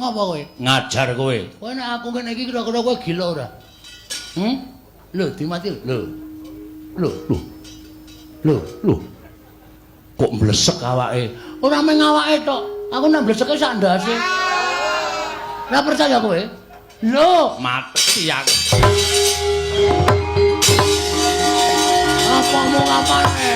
Ngapa kowe? Ngajar kowe. Kowe nek aku ngene iki kira-kira kowe gila ora? Lho, dimati lho. Lho, lho. Lho, lho. Kok mblesek awake? Ora mung awake tok. Aku nek mbleseke sak ndase. Ora percaya kowe? Lho, mati aku. Apa mau kapane?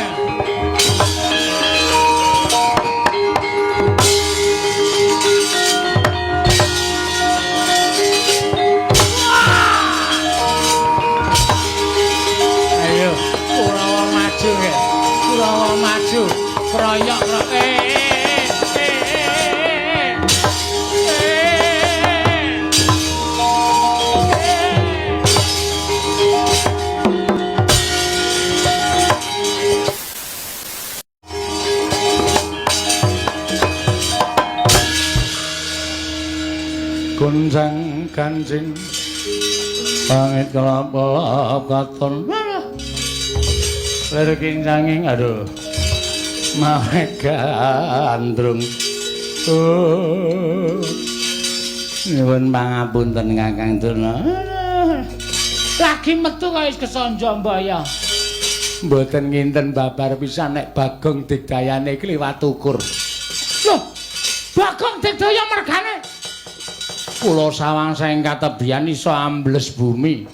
Ayo, Kurawa maju ya. Kurawa maju. Kroyok Goncang kancing pangit kelap-kelap katon lir kincanging aduh mawe gandrung. Oh, nyuwun pangapunten Kakang Durna. Lagi metu kaya wis kesanja mbaya. Mboten nginten babar pisan nek Bagong Digdayane iki liwat ukur. Loh, Bagong Digdaya mergane kula sawang saking katebian iso ambles bumi.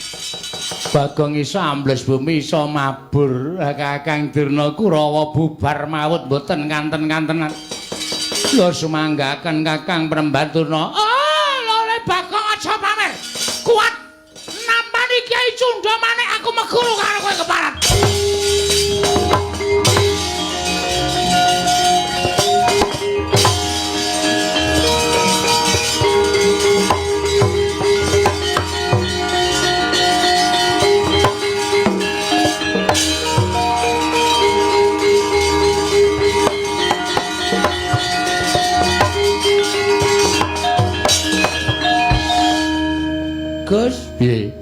Bagong iso ambles bumi, iso mabur. Kakang Durna Kurawa bubar mawut mboten kanten-kantenan. Lho sumanggaken Kakang Premban Durna. Ah, lho Bagong aja pamer. Kuat nampani Kyai Cundha Manik aku meguru karo kowe keparat. Gus, piye?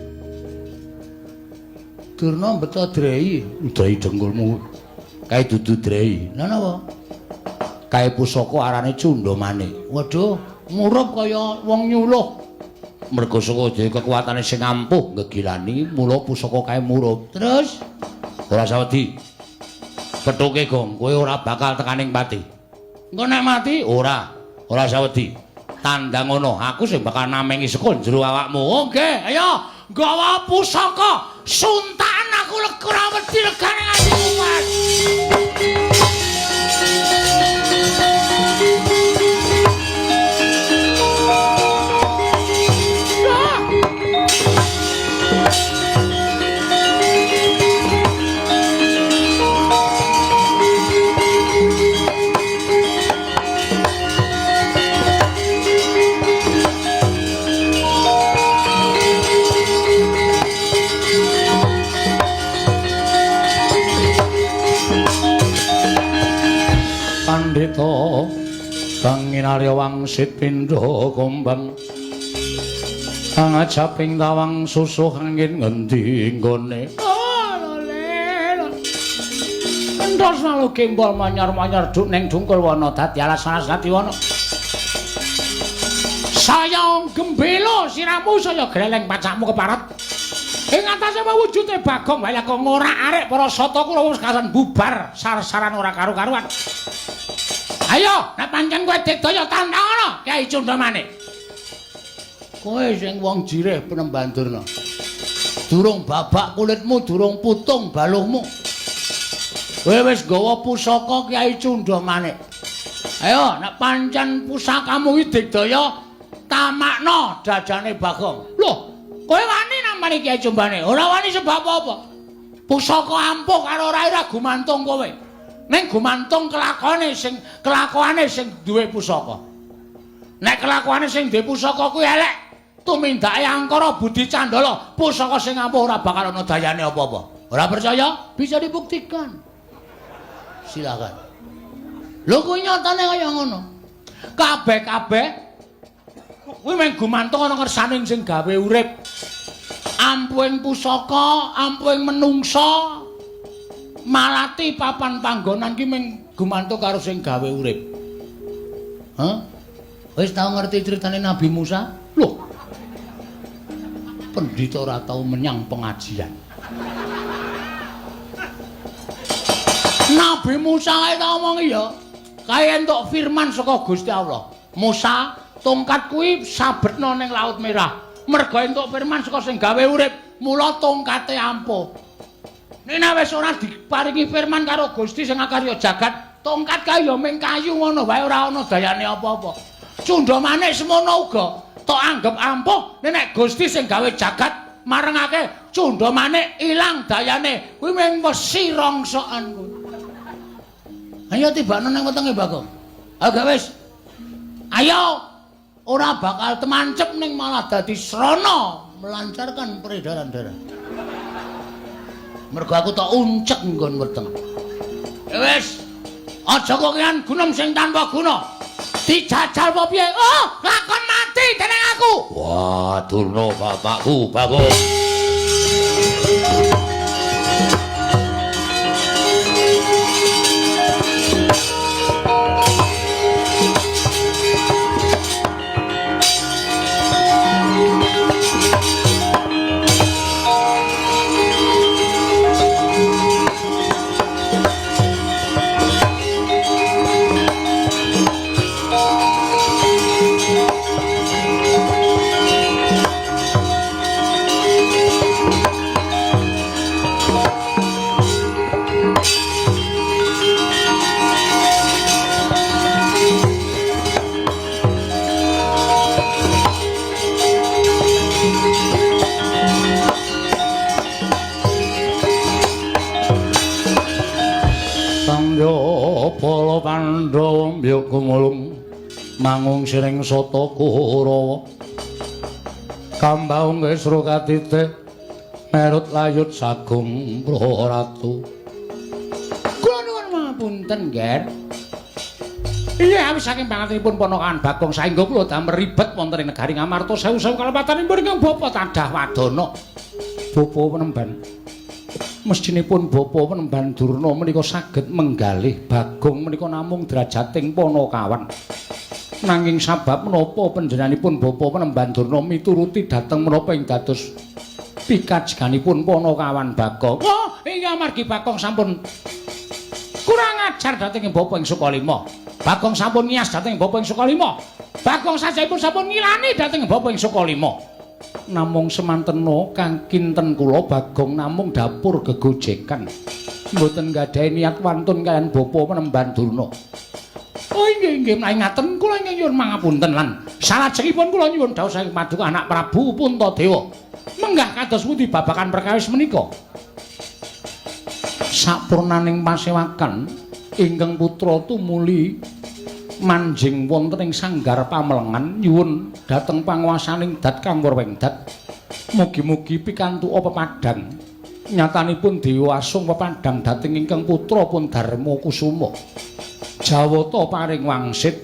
Durna beto drei, drei dengkulmu. Kae dudu drei. Lha napa? Kae pusaka arane Cundha Manik. Waduh, murup kaya wong nyuluh. Merga saka dhewe kekuatane sing ampuh ngegilani, mula pusaka kae murup. Terus ora usah wedi. Pethuke, Gong, kowe ora bakal tekaning pati. Engko nek mati ora, ora usah wedi. Tandang ngono, aku sing bakal namengi saka jero awakmu. Oke, ayo nggawa pusaka. Suntakan aku ora wedi regane nganti kumat. Pandhita kang nginarya wangsit pindha kumbang angajaping tawang susuh angin ngendi nggone. Entos lalu gembol manyar-manyar duk ning dungkul wana dadi alas-alas dadi wana. Saya gembelo siramu saya greleng pacakmu keparat. Ing atase wujude Bagong wae kok ngorak-arik para sata kula wis kasan bubar sar-saran ora karu-karuan. Ayo, nek pancen kowe digdaya tantang Kyai Cundha Manik. Kowe sing wong jirih Penemban Durna. Durung babak kulitmu, durung putung baluhmu. Kowe wis nggawa pusaka Kyai Cundha Manik. Ayo, nek pancen pusakamu iki digdaya tamakna dajane Bagong. Loh, kowe wani nampani Kyai Cumbane? Ora wani sebab apa? Pusaka ampuh karo ora ora gumantung kowe. Ning gumantung kelakone sing kelakuane sing duwe pusaka. Nek kelakuane sing duwe pusaka kuwi elek, tumindake angkara budi candala, pusaka sing ampuh ora bakal ana dayane apa-apa. Ora percaya? Bisa dibuktikan. Silakan. Lho kuwi nyatane kaya ngono. Kabeh-kabeh kuwi mung gumantung ana kersaning sing gawe urip. Ampuhing pusaka, ampuhing menungsa, malati papan panggonan ki mung gumantung karo sing gawe urip. Hah? Wis tau ngerti critane Nabi Musa? Loh. Pendhita ora tau menyang pengajian. Nabi Musa kae tak omongi ya. Kae entuk firman saka Gusti Allah. Musa, tongkat kuwi sabetna ning Laut Merah. Merga entuk firman saka sing gawe urip, mula tongkate ampuh. Nek wis ora diparingi firman karo Gusti sing akarya jagat, tongkat kae ya mung kayu ngono wae ora ana dayane apa-apa. Cundha manik semono uga tok anggep ampuh, nek Gusti sing gawe jagat marengake cundha manik ilang dayane, kuwi mung wesi rongsokan kuwi. Ayo tibakno nang wetenge Bagong. Ayo gak wis. Ayo ora bakal temancep ning malah dadi srana melancarkan peredaran darah. Mergo aku tok uncek nggon weteng. Ya wis. Aja kokean gunem sing tanpa guna. Dijajal apa piye? Oh, lakon mati dening aku. Wah, Durna bapakku, Bagong. Para Pandhawa mbyuk gumulung mangung siring sata Kurawa kambaung kesro katite merut layut sagung Praratu. Kula nuwun mapunten, Nger. Iya, awis saking pangatenipun ponakan Bagong saengga kula damel ribet wonten ing negari Ngamarta sewu-sewu kalepatanipun ingkang bapa tadah wadana. Bapa penemban. Mestinipun bapa penemban Durna menika saged menggalih Bagong menika namung drajating panakawan. Nanging sabab menapa panjenenganipun bapa penemban Durna mituruti dhateng menapa ing dados pikajeganipun panakawan Bagong. Oh, iya amargi Bagong sampun kurang ajar dhateng bapa ing Sukalima. Bagong sampun ngiyas dhateng bapa ing Sukalima. Bagong sajaipun sampun ngilani dhateng bapa ing Sukalima. Namung semantena kang kinten kula Bagong namung dapur gegojekan. Mboten nggadahi niat wantun kaliyan bapa penemban Durna. Oh inggih inggih menawi ngaten kula ingkang nyuwun mangapunten lan salajengipun kula nyuwun dawuh saking paduka anak Prabu Puntadewa. Menggah kados pundi babagan perkawis menika? Sapurnaning pasewakan ingkang putra tumuli manjing wonten ing sanggar pamelengan nyuwun dhateng panguwasaning dat kang wengdat. Mugi-mugi pikantuk pepadang. Nyatanipun Dewa Asung pepadang dhateng ingkang putra pun Darma Kusuma. Jawata paring wangsit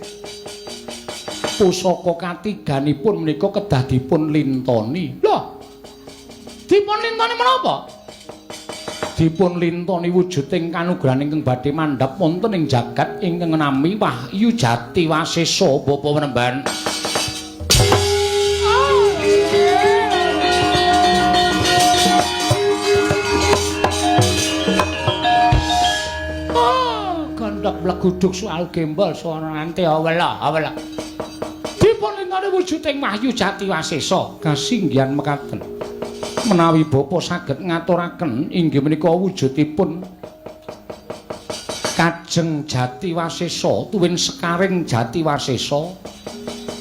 pusaka katiganipun menika kedah dipun lintoni. Lho, dipun lintoni menapa? Dipun lintoni wujuding kanugrahan ingkang badhe mandhap wonten ing jagat ingkang nami Wahyu Jati Wasesa bapa penemban. Oh, gondok mleguduk soal gembol sono nganti awela awela. Dipun lintoni wujuding Wahyu Jati Wasesa kasinggihan mekaten. Menawi bapa saged ngaturaken inggih menika wujudipun Kajeng Jati Wasesa tuwin sekaring Jati Wasesa,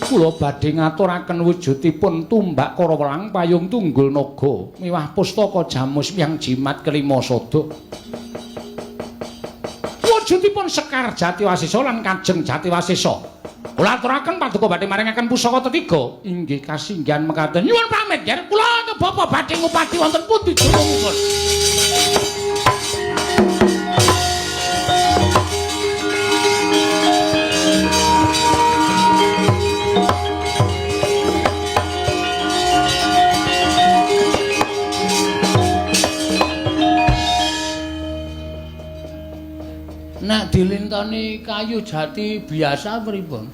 kula badhe ngaturaken wujudipun tumbak Karawelang payung tunggul naga miwah pustaka jamus yang jimat kelima sada. Wujudipun Sekar Jati Wasesa lan Kajeng Jati Wasesa. Kula aturaken paduka badhe maringaken pusaka tetiga inggih kasinggihan mekaten. Nyuwun pamit yer kula bapak badhe ngupati wonten pundi durungipun. Nek dilintoni kayu jati biasa pripun?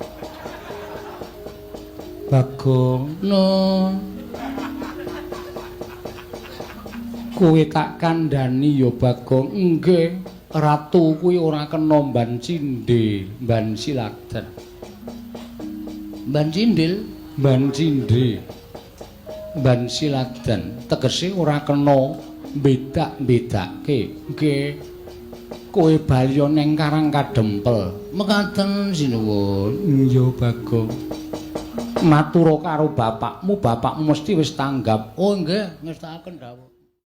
Bagong, no. Kowe tak kandhani ya Bagong. Nggih, ratu kuwi ora kena mban cindhe, mban siladan. Mban cindhil, mban cindhe. Mban siladan tegese ora kena bedak-bedake. Nggih. Kowe bali neng Karang Kadempel. Mekaten sinuwun. Iya Bagong. Matura karo bapakmu, bapakmu mesti wis tanggap. Oh nggih, ngestakaken dawuh.